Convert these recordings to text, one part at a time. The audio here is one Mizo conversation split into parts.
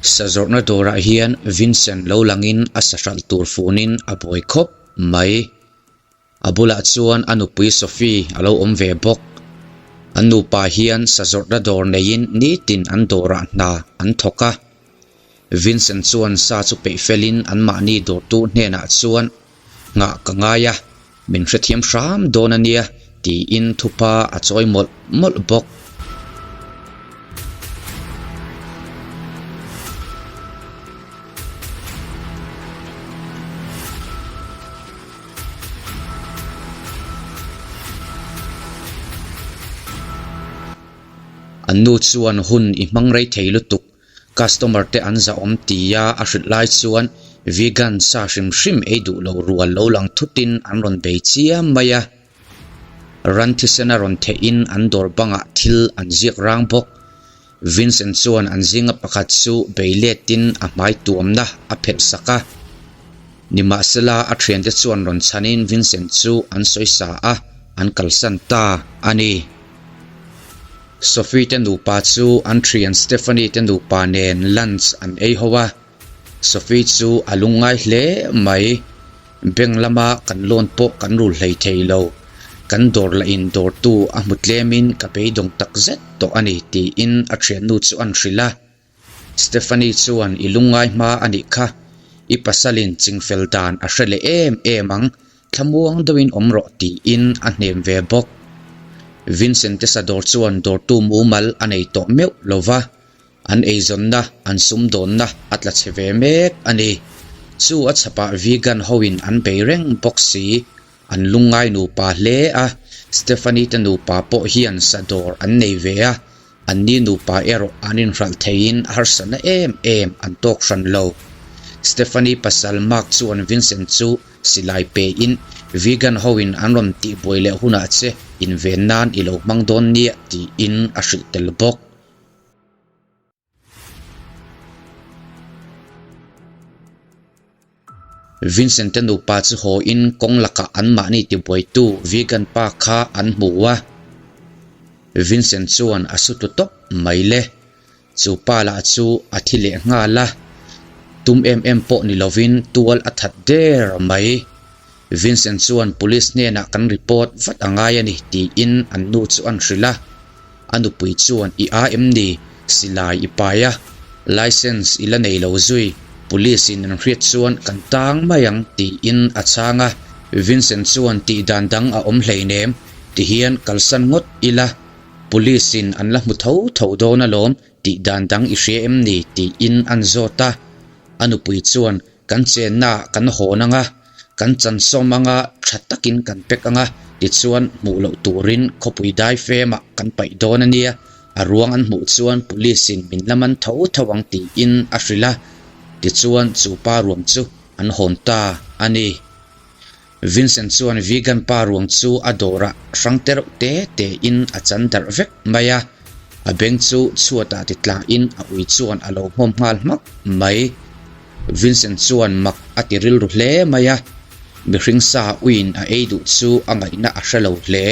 Sa zawrhna dawrah hian Vincent lo langin a sa hralh tur funin a buai khawp mai. A bulah chuan a nupui Sophie a lo awm ve bawk. An nupa hian sa zawrhna dawr neiin nitin an dawrah hna an thawk a. Vincent chuan sa chu peih felin anmahni dawrtu hnenah chuan nghah ka ngai a, min hrethiam hram dawn a nia tiin thupa a chawi mawlh mawlh bawk. An nu chuan hun i hmang rei thei lutuk, customer te an zahawm tia a hrilh lai chuan vegan sa hrim hrim ei duh lo rual lo lang thutin an rawn bei chiam mai a. Ran thisen a rawn theihin an dawr bangah thil an ziak rang bawk. Vincent chuan an zinga pakhat chu bei letin a hmai tuamna a phelh sak a. Nimahsela a thiante chuan rawn chhanin Vincent chu an sawi sa a, an kalsan ta a ni. Sophie te nupa chu an thian Stephanie te nupa nen lunch an ei ho a. Sophie chu a lungngai hle mai. Bank lama kan loan pawh kan rul hlei thei lo. Kan dawr lah in dawrtu a hmu tlemin ka beidawng tak zet tawh a ni tiin a thiannu chu an hrilh a. Stephanie chuan i lungngai hma a nih kha. I pasalin chingfel dan a hre leh em em ang, thlamuang deuhin awm rawh tiin a hnem ve bawk. Vincent te sadawr chuan dawrtu mumal a nei tawh meuh lo va. An eizawnna, an sumdawnna a tla chhe ve mek a ni. Chu a chhapah vegan hoin an bei reng bawk si. An lungngai nupa hle a, Stephanie te nupa pawh hian sa dawr an nei ve a, anni nupa erawh an inhralh theiin harsatna em em an tawk hran lo. Stephanie pasal Mark chuan Vincent chu silai pein vegan hoin an rawn tihbuai leh hunah che inven nan i lo hmang dawn nia tiin a hrilh tel bawk. Vincent te nupa chu haw in kawng lakah anmahni tibuaitu vegan pa kha an hmu a. Vincent chuan a su tlu tawp mai le. Chu pa lah chu a thi leh nghal a. Tum em em pawh ni lovin tual a that der mai. Vincent chuan police hnenah kan report vat a ngai a ni tiin an nu chu an hrilh a. A nupui chuan i a em ni? Silai i pai a, licence i la nei lo zui, police in an hriat chuan kan tang mai ang tiin a chhang a. Vincent chuan tih dan dang a awm hleinem tihian kalsan ngawt ila, police in an la hmu tho tho dawn alawm tih dan dang i hria em ni tiin an zawt a. A nupui chuan Kan chenna kan hawn anga, kan chansawm anga tha takin kan pek anga, tichuan hmuh loh turin khawpui dai femah kan paih dawn a nia, a ruang an hmuh chuan police in min la man tho tho ang tiin a hrilh a, tichuan chu pa ruang chu an hawn ta a ni. Vincent chuan vegan pa ruang chu a dawrah hrang te reuh te te in a chan darh vek mai a, a beng chu chhuatah ti tlain a ui chuan a lo hmawm nghal hmak mai. Vincent chuan mak a ti rilru hle mai a, mihring sa uiin a ei duh chu a ngaihna a hre lo hle.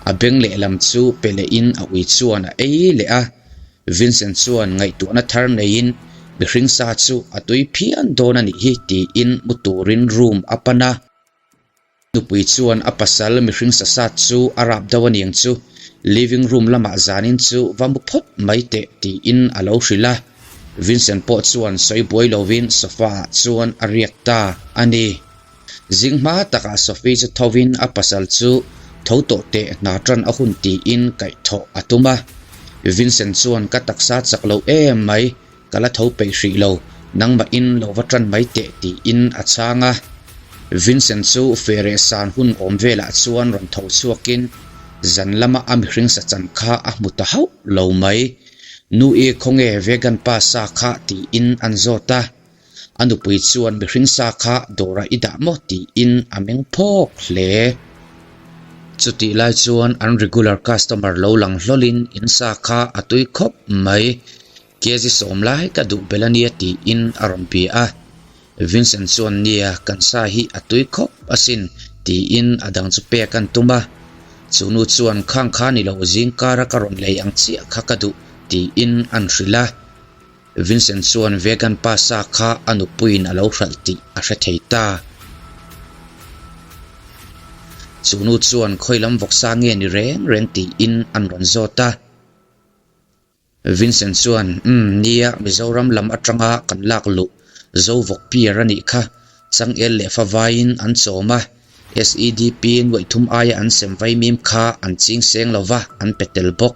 A beng lehlam chu pe lehin a ui chuan a ei leh a, Vincent chuan ngaihtuahna thar neiin mihring sa chu a tui phian dawn a nih hi tiin mu turin room a pan a. Nupui chuan a pasal mihring sa sat chu a rap deuh aniang chu living room lamah zanin chu va mu phawt mai teh tiin a lo hrilh a. Vincent pawh chuan sawi buai lovin sofa ah chuan a riak ta a ni. Zing hma takah Sophie chu thovin a pasal chu tho tawh teh hna tan a hun tiin kaihthawh a tum a. Vincent chuan ka taksa chak lo em mai, ka la tho peih hrih lo, nangmahin lo va tan mai teh tiin a chhang a. Vincent chu fereh san hun awm velah chuan rawn tho chhuakin zan lama a mihring sa chan kha a hmu ta hauh lo mai. Nu i khawnge vegan pa sa kha tiin an zawt a. A nupui chuan mihring sa kha dawrah i dah maw tiin a meng phawk hle. Chutih lai chuan an regular customer lo lang hlawlin in sa kha a tui khawp mai. Kg sawm lai ka duh belh a nia tiin a rawn bia a. Vincent chuan nia kan sa hi a tui khawp asin tiin a dang chu pek an tum a. Chu nu chuan khang kha ni lo zingkara ka rawn lei ang chiah kha ka duh tiin an hrilh a. Vincent chuan vegan pa sa kha a nupuiin a lo hralh tih a hre thei ta. Chu nu chuan khawi lam vawksa nge ni reng reng tiin an rawn zawt a. Vincent chuan, Umm, nia, Mizoram lam atanga kan lak luh zo vawk piar a nih kha. Changel leh favaiin an chawm a, SEDP nuaihthum aia an sem vaimim kha an ching seng lo va, an pe tel bawk.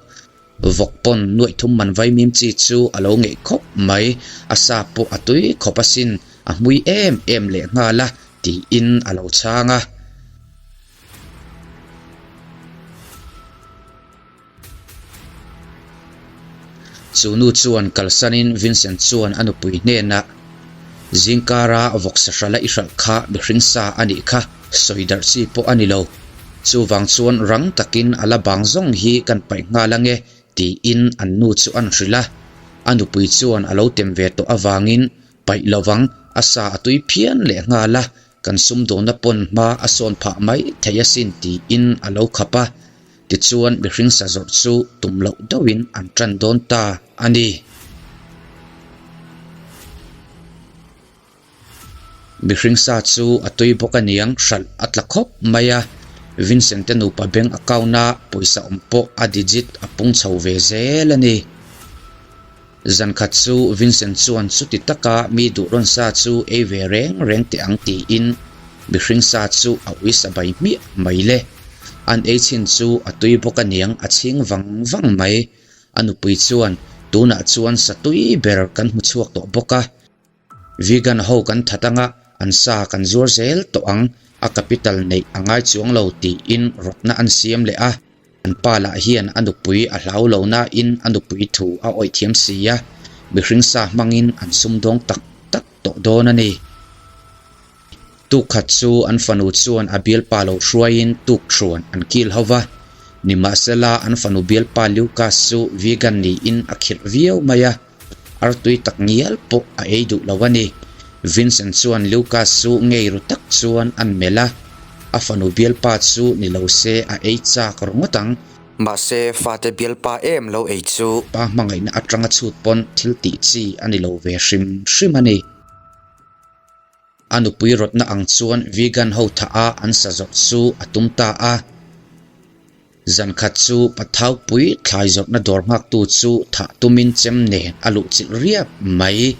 Vawk pawn nuaihthum man vaimim chi chu a lo ngeih khawp mai, a sa pawh a tui khawp asin, a hmui em em leh nghal a, tiin a lo chhang a. Chu nu chuan kalsanin Vincent chuan a nupui hnenah, Zingkara vawksa hrala i hralh kha mihring sa a nih kha, sawi darh chi pawh a ni lo. Chuvang chuan rang takin a la bang zawng hi kan paih nghal ange, tiin an nu chu an hrilh a. A nupui chuan a lo tem ve tawh avangin paih lovang a sa a tui phian leh nghal a, kan sumdawnna pawn hma a sawn phah mai thei asin tiin a lo khap a. Tichuan mihring sa zawrh chu tum loh deuhin an tan dawn ta a ni. Mihring sa chu a tui bawk aniang hralh a tla khawp mai a, Vincent te nupa bank account a pawisa awm pawh a digit a pung chho ve zel a ni. Zan khat chu Vincent chuan chuti taka mi duh rawn sa chu ei ve reng reng teh ang tiin mihring sa chu a ui sa bai hmiah mai le. An ei chhin chu a tui bawk aniang a chhing vang vang mai. A nupui chuan tunah chuan sa tui ber kan hmu chhuak tawh bawk a. Vegan ho kan that anga an sa kan zuar zel tawh ang, a capital neih a ngai chuang lo tiin rawtna an siam leh a. An pa lah hian a nupui a hlau lo nain a nupui thu a awih thiam si a, mihring sa hmangin an sumdawng tak tak tawh dawn a ni. Tuk khat chu an fanu chuan a bialpa lo hruaiin tuk hruan an kil ho va, nimahsela an fanu bialpa Lucas chu vegan niin a khirh viau mai a. Artui tak ngial pawh a ei duh lo a ni. Vincent chuan Lucas chu ngei ru tak chuan an melh a, a fanu bialpa chu ni lo se a ei chak ringawt ang. Mahse, fate bialpa em lo ei chu. Pa hmangaihna atanga chhut pawn thil tih chi a ni lo ve hrim hrim a ni. A nupui rawtna ang chuan vegan ho thah a an sa zawrh chu a tum ta a. Zan khat chu Pathaupui thlai zawrhna dawr nghaktu chu thah tumin chem nen a luh chilh riap mai.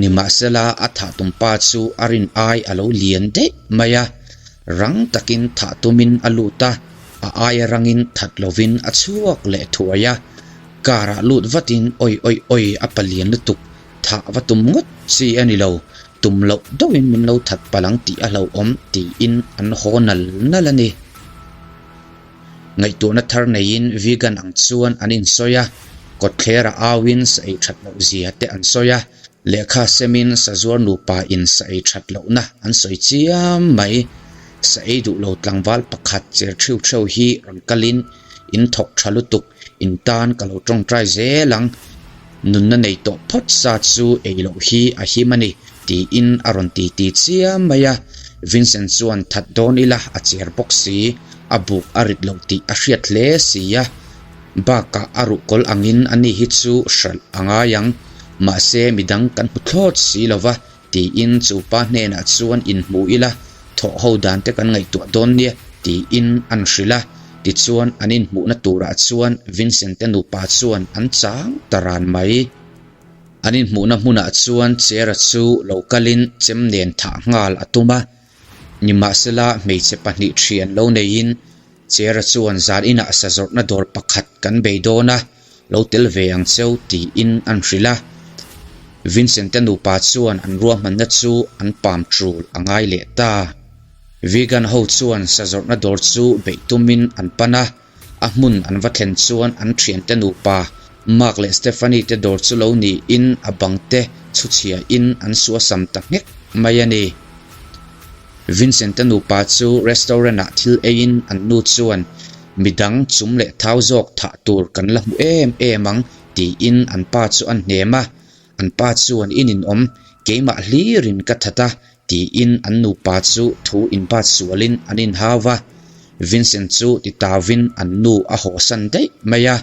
Nimahsela a thah tum pa chu a rin ai a lo lian daih mai a. Rang takin thah tumin a lut a, a aia rangin that lovin a chhuak leh thuai a. Car ah lut vatin awi awi awi a palian lutuk Thah va tum ngawt chi a ni lo, tum loh deuhin min lo that palh ang tih a hlauhawm tiin an haw nal nal a ni. Ngaihtuahna thar neiin vegan ang chuan an insawi a, kawtthlerah auin sa ei that loh zia te an sawi a, lehkha semin sazuar nupa in sa ei that lohna an sawi chiam mai. Sa ei duh lo tlangval pakhat cher theu theu hi rawn kalin in thawk tha lutuk In tan ka lo tawngtai zel ang, nunna nei tawh phawt sa chu ei loh hi a him a ni, tiin a rawn ti ti chiam mai a. Vincent chuan that dawn ila a cher bawk si, a buk a rit loh tih a hriat hle si a. Bakah a ruhkawl angin ani hi chu hralh a ngai ang, mahse midang kan hmu thlawt si lo va, Tiin chu pa hnenah chuan inhmu ila, thawh ho dan te kan ngaihtuah dawn nia, tiin an hrilh a. Tichuan an inhmuhna turah chuan Vincent te nupa chuan an chang ta ran mai. An inhmuhna hmunah chuan Chera chu lo kalin chem nen thah nghal a tum a. Nimahsela hmeichhe pahnih thian lo neiin Chera chuan zan inah sa zawrhna dawr pakhat kan bei dawn a, lo tel ve ang cheu tiin an hrilh a. Vincent te nupa chuan an ruahmanna chu an pam tul a ngai leh ta. Vegan ho chuan sa zawrhna dawr chu beih tumin an pan a, a hmun an va thlen chuan an thiante nupa Mark leh Stephanie te dawr chu lo niin a bang te chhuchhiain an suasam ta nghek mai a ni. Vincent te nupa chu restaurant ah thil eiin an nu chuan midang chum leh thau zawk thah tur kan la hmu em em ang tiin an pa chu an hnem a, an pa chuan in inawm keimah hlirin ka that a tiin an nupa chu thu inbat sualin an inhau va, Vincent chu titauin an nu a hawsan daih mai a.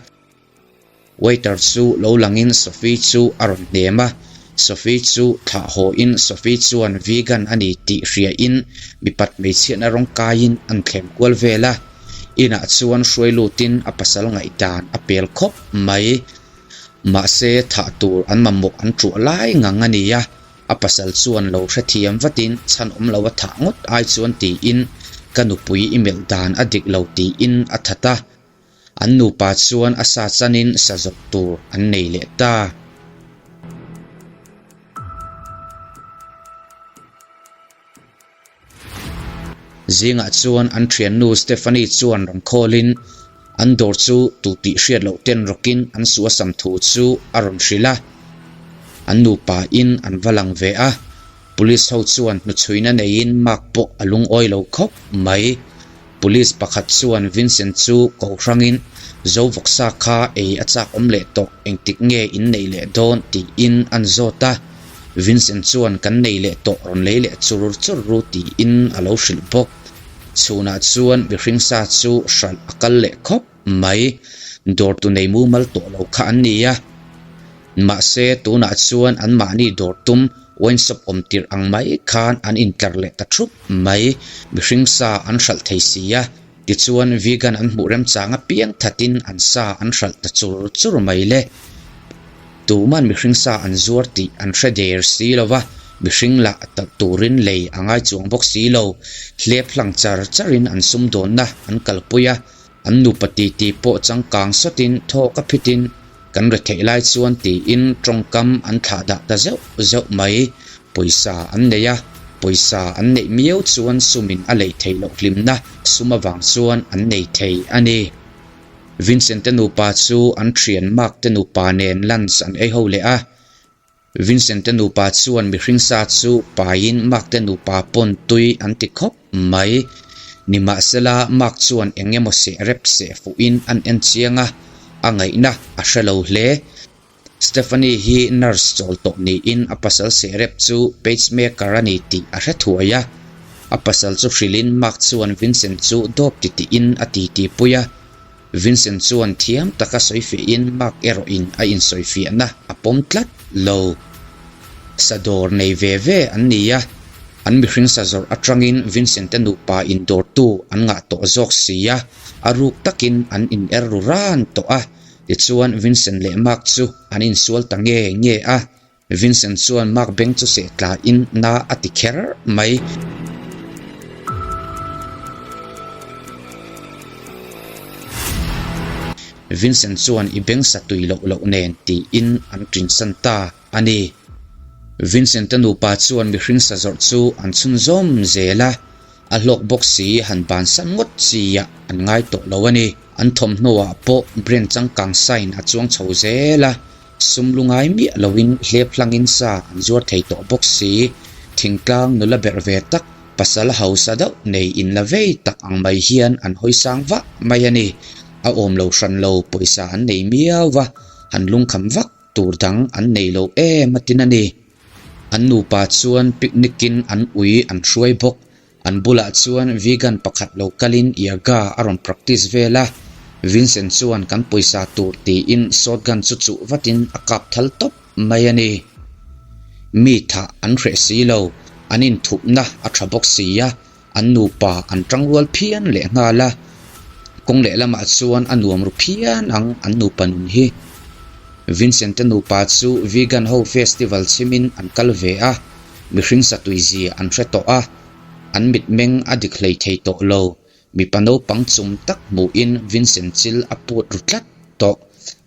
Waiter chu lo langin Sophie chu a rawn hnem a, Sophie chu thlah hawiin Sophie chuan vegan a ni tih hriain mipat hmeichhiatna rawng kaiin an thlem kual vel a. Inah chuan hruai lutin a pasal ngaihdan a pel khawp mai. Mahse thah tur an mamawh an ṭuah lai ngang a ni a, a pasal chuan lo hrethiam vatin chhan awm lo a thah ngawt ai chuan tiin ka nupui i melh dan a dik lo tiin a that a. An nupa chuan a sa chanin sa zawrh tur an nei leh ta. Zingah chuan an thiannu Stephanie chuan rawn khawlin an dawr chu tu tih hriat loh ten rawkin an suasam thu chu a rawn hrilh a. An nupa in an va lang ve a, Police ho chuan hnuchhuina neiin Mark pawh a lungawi lo khawp mai. Police pakhat chuan Vincent chu ko hrangin Zo vawksa kha ei a chak awm leh tawh engtik nge in neih leh dawn tiin an zawt a. Vincent chuan kan nei leh tawh rawn lei leh chur chur ru tiin a lo hrilh bawk. Chhunah chuan mihring sa chu hralh a kal leh khawp mai. Dawrtu nei mumal tawh lo kha an ni a. Mahse tunah chuan anmahni dawr tum wine shop awm tirh ang mai khan an intlar leh ta thup mai. Mihring sa an hralh thei si a, tichuan vegan an hmuh remchang apiang thatin an sa an hralh ta chur chur mai le. Tuman mihring sa an zuar tih an hre der si lo va, mihring lah talh turin lei a ngai chuang bawk si lo. Hlep hlang char charin an sumdawnna an kalpui a, an nupa titi pawh changkang sawtin thawk a phitin kan retheih lai chuan tiin tawngkam an thlah dah ta zeuh zeuh mai. Pawisa an nei a, pawisa an neih miau chuan sumin a leih theih loh hlimna sum avang chuan an nei thei a ni. Vincent te nupa chu an thian Mark te nupa nen lunch an ei ho leh a. Vincent te nupa chuan mihring sa chu paiin Mark te nupa pawn tui an ti khawp mai. Nimahsela Mark chuan eng emaw seh rep seh fuhin an en chiang a, a ngaihna a hre lo hle. Stephanie hi nurse chawl tawh niin a pasal sehrep chu pacemaker a ni tih a hre thuai a. A pasal chu hrilhin Mark chuan Vincent chu dawp ti tiin a titi pui a. Vincent chuan thiam taka sawifiahin Mark erawhin a insawifiahna a pawm tlat lo. Sa dawr nei ve ve an ni a, an mihring sa zawrh atangin Vincent te nupa indawrtu an ngah tawh zawk si a, a ruk takin an in er ru ran tawh a. Tichuan Vincent leh Mark chu an insual ta nge nge a, Vincent chuan Mark beng chu seh tlain na a ti kher mai. Vincent chuan i beng sa tui loh loh nen tiin an tinsan ta a ni. Vincent-a nupa chuan mihring sa zawrh chu an chhunzawm zel a. A hlawk bawk si han bansan ngawt chi ah an ngai tawh lo a ni. An thawmhnaw ah pawh brand changkang sign a chuang chho zel a, sum lu ngai miah loin hlep hlangin sa an zuar thei tawh bawk si. Thingtlang nula berh ve tak, pasal hausa deuh nei in la vei tak ang mai hian an hawi sang vah mai a ni. A awm lo hran lo pawisa an nei miau va, han lungkham vak tur dang an nei lo em a tin a ni. An nupa chuan picnic in an ui an hruai bawk. An bulah chuan vegan pakhat lo kalin yoga a rawn practice vel a. Vincent chuan kan pawisa tur tiin shotgun chu chuh vatin a kap thal tawp mai a ni. Mi thah an hreh si lo, an inthupna a tha bawk si a. An nupa an tangrual phian leh nghal a, kawng lehlamah chuan a nuam ru phian ang an nupa nun hi. Vincent te nupa chu vegan ho festival chhimin an kal ve a, mihring satui zia an hre tawh a, an mitmeng a dik hlei thei tawh lo. Mipa naupang chum tak hmuhin Vincent chil a put ru tlat tawh.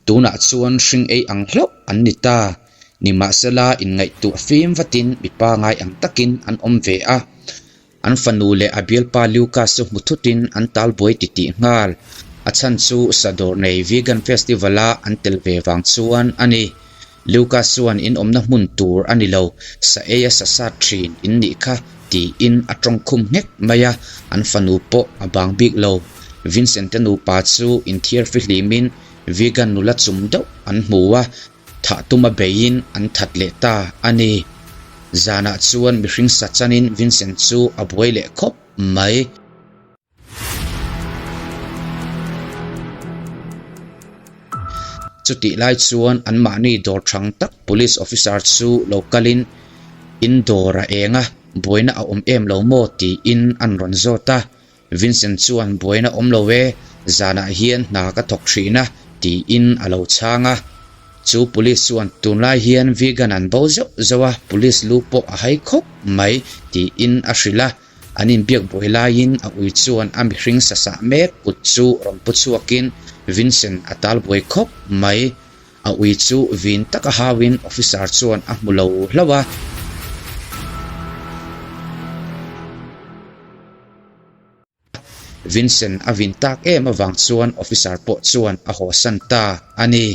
Tunah chuan hring ei ang hlauh an ni ta. Nimahsela inngaihtuah fim vatin mipa ngai ang takin an awm ve a. An fanu leh a bialpa Lucas chu hmu thutin an tal buai titih nghal. A chhan chu sadawr nei Vegan Festival-a an tel ve vang chuan a ni. Lucas chuan in awmna hmun tur a ni lo, sa ei a sa sat thin in nih kha tiin a tawngkhum nghek mai a, an fanu pawh a bang bik lo. Vincent te nupa chu inthiar fihlimin Vegan nula chum deuh an hmu a, thah tuma beiin an that leh ta a ni. Zanah chuan mihring sa chanin Vincent chu a buai leh khawp mai. Chutih lai chuan anmahni dawr thang tak police officer chu lo kalin in dawr a eng a, buaina a awm em lo maw tiin an rawn zawt a. Vincent chuan buaina awm lo e, zanah hian hna ka thawk thin a tiin a lo chhang a. Chu police chuan tunlai hian vegan an bo zeuh zeuh a, police lu pawh a hai khawp mai tiin a hrilh a. An inbiak buai laiin a ui chuan a mihring sasah mek kut chu rawn pu chhuakin Vincent a tal buai khawp mai. A ui chu vin taka hauin officer chuan a hmu lo hlauh a. Vincent a vin tak em avang chuan officer pawh chuan a hawsan ta a ni.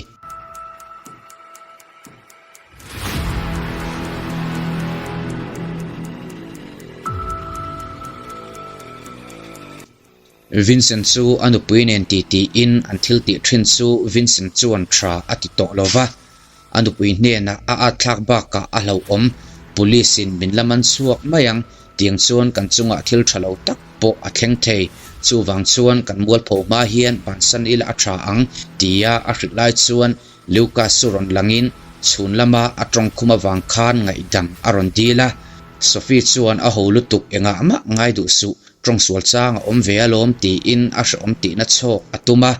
Vincent chu a nupui nen titiin an thil tih thin chu Vincent chuan tha a ti tawh lo va, a nupui hnenah a at thlak bakah a hlauhawm, Police in min la man chhuak mai ang, tiang chuan kan chungah thil tha lo tak pawh a thleng thei, chuvang chuan kan mualpho hma hian bansan ila a tha ang tia a hrilh lai chuan Lucas chu rawn langin chhun lama a tawng khum avang khan ngaihdam a rawn dil a. Sophie chuan a ho lutuk engah mah ngai duh suh, tawng sual chang a awm ve alawm tiin a hrehawm tihna chhawk a tum a.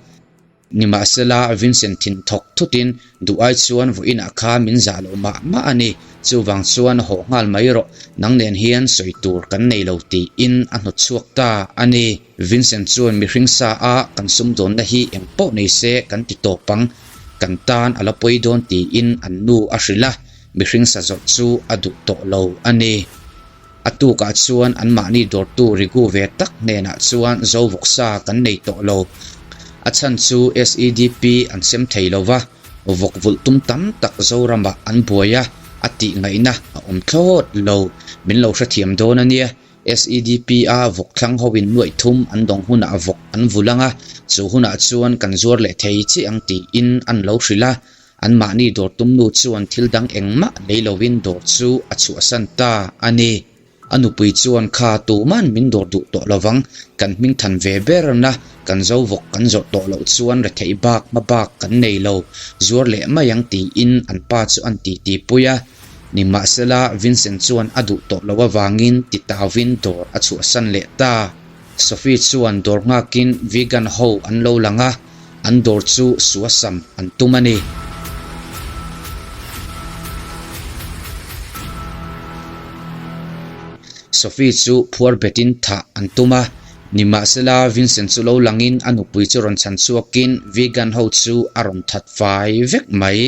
Nimahsela Vincent thin thawk thutin duh ai chuan vawiinah kha min zah loh mah mah a ni, chuvang chuan haw nghal mai rawh, nang nen hian sawi tur kan nei lo tiin a hnawt chhuak ta a ni. Vincent chuan mihring sa a kan sumdawnna hi eng pawh nei se kan ti tawp ang, kan tan a la pawi dawn tiin an nu a hrilh a, mihring sa zawrh chu a duh tawh lo a ni. A tukah chuan anmahni dawrtu rigu ve tak hnenah chuan zo vawksa kan nei tawh lo. A chhan chu SEDP an sem thei lo va, vawk vulh tum tam tak Zoramah an buai a, a tih ngaihna a awm thlawt lo. Min lo hrethiam dawn a nia. SEDP a vawk thlang hoin nuaih thum an dawng hunah vawk an vul ang a, chu hunah chuan kan zuar leh thei chiah ang tiin an lo hrilh a. Anmahni dawr tumnu chuan thil dang engmah lei loin dawr chu a chhuahsan ta a ni. A nupui chuan kha tuman min dawr duh tawh lovang, kan hming than ve berna kan zo vawk kan zawrh tawh loh chuan retheih bak hma bak kan nei lo, zuar leh mai ang tiin an pa chu an titi pui a. Nimahsela Vincent chuan a duh tawh loh avangin ti tauvin dawr a chhuahsan leh ta. Sophie chuan dawr nghakin vegan ho an lo lang a, an dawr chu suasam an tum a ni. Sophie chu phuar betin thah an tum a, nimahsela Vincent chu lo langin a nupui chu rawn chhan chhuakin vegan ho chu a rawn that fai vek mai.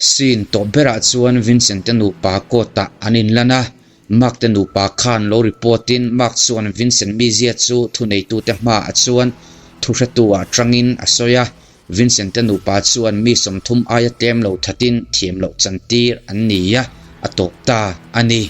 Scene tawp berah chuan Vincent te nupa court ah an inlan a, Mark te nupa khan lo report in Mark chuan Vincent mizia chu thuneitute hmaah chuan thuhretu ah tangin a sawi a, Vincent te nupa chuan mi 30 aia tlem lo thatin thiam loh chantir an ni a, a tawp ta a ni.